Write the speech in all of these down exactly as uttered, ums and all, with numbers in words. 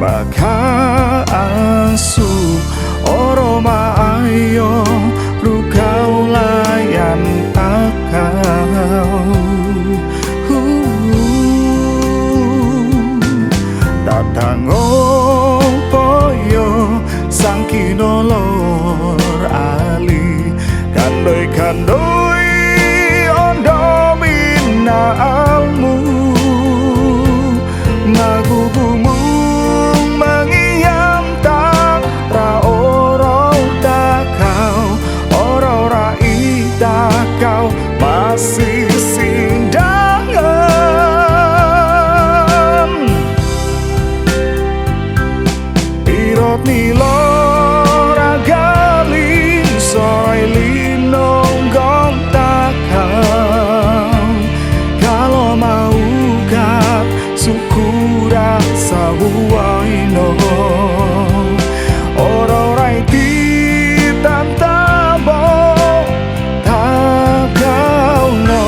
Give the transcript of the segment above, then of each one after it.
Pakaasu, oromaai o rukau layan akau. Hu. Tatango po io sangkinolor ali, kandoi-kandoi o dominaalmu. Magugumung mangiam tang raorou takau, orou rai takau masisindangan. Irot nilo ragali soroi linonggo takau, kalo maugat sukura sahuai no. Orou rai ti tantabo takau no,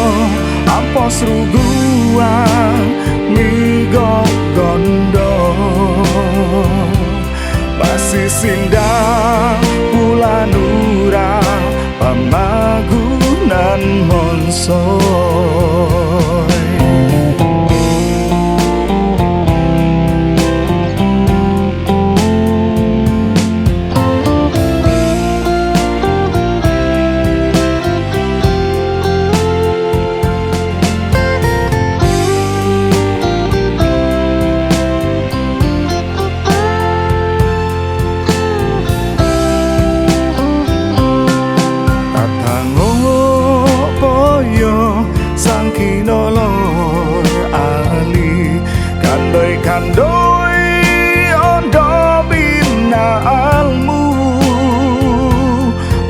ampos ruguan migogondo. Masisindang pula nura pamagunan monsoi. Tatango po io sangkinolor ali, kandoi-kandoi o dominaalmu.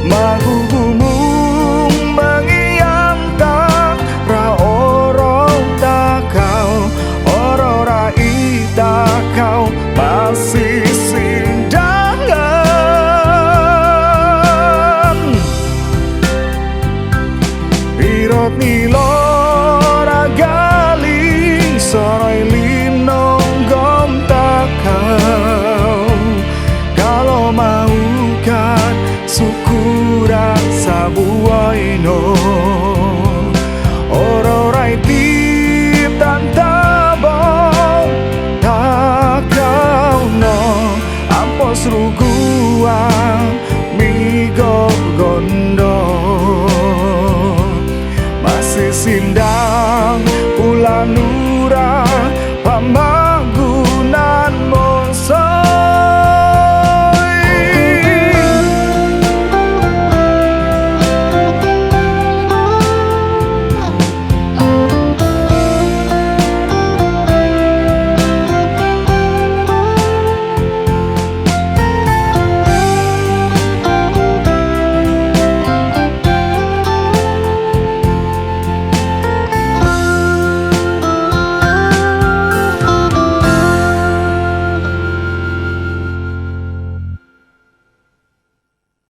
Magugumung mangiam tang raorou takau, orou rai takau masi